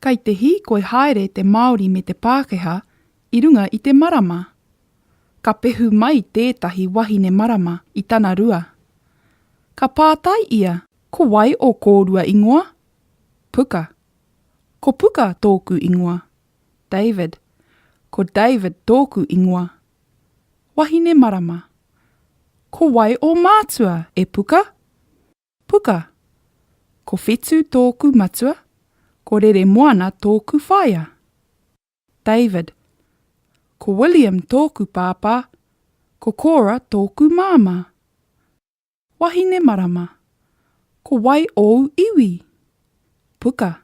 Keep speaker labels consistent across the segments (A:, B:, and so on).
A: Kai te hīkoi haere te Māori me te Pākehā i runga i te marama. Ka pehu mai tētahi wahine marama i tana rua. Ka pātai ia, Ko wai ō kōrua ingoa? Puka. Ko Puka tōku ingoa. David. Ko David tōku ingoa. Wahine marama. Ko wai ō mātua, e Puka? Puka. Ko Whetu tōku matua, ko Reremoana tōku whaea. David. Ko William tōku pāpā, ko Cora tōku māmā. Wahine marama. Ko wai ōu iwi? Puka.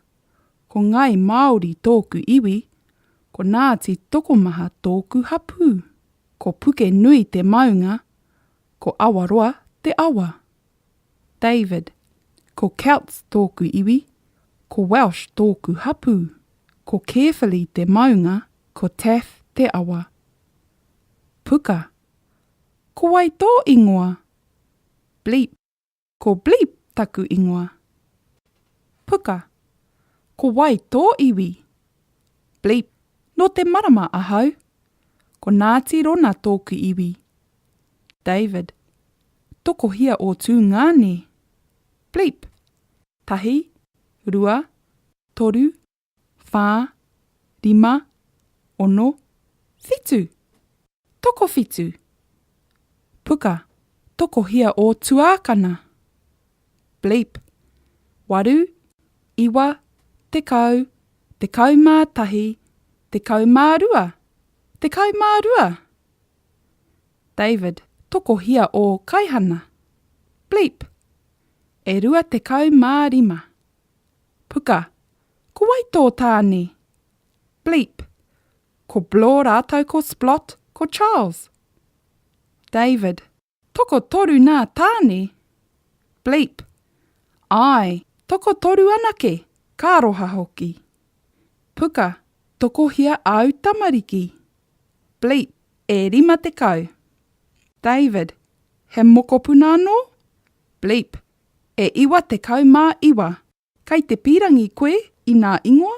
A: Ko Ngāi Māori tōku iwi, ko Ngāti Tokomaha tōku hapū. Ko Pukenui te maunga, ko Awaroa te awa. David. Ko Celts tōku iwi, ko Welsh tōku hapū. Ko Caerphilly te maunga, ko Taff te awa. Puka. Ko wai tō ingoa? Bleep. Ko Bleep taku ingoa. Puka. Ko wai tō iwi? Bleep. Nō te marama ahau. Ko Nāti Rona tōku iwi. David. Tokohia ō tūngāne? Bleep. Tahi, rua, toru, whā, rima, ono, whitu! Tokowhitu! Puka, tokohia ō tuākana? Bleep. Waru, iwa, tekau, 11, 12! 12! David, Tokohia ō kaihana? Bleep. E 25. Puka, Ko wai tō tāne? Bleep. Ko Blore rātou ko Splot, ko Charles. David, Tokotoru nā tāne? Bleep. Āe, tokotoru anake, ka aroha hoki. Puka, Tokohia āu tamariki? Bleep. E 50. David, He mokopuna anō? Bleep. E 99. Kei te pīrangi koe i nā ingoa?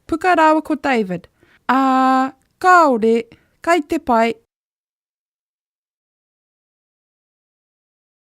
A: Puka rāua ko David, Ā, kāore, kei te pai.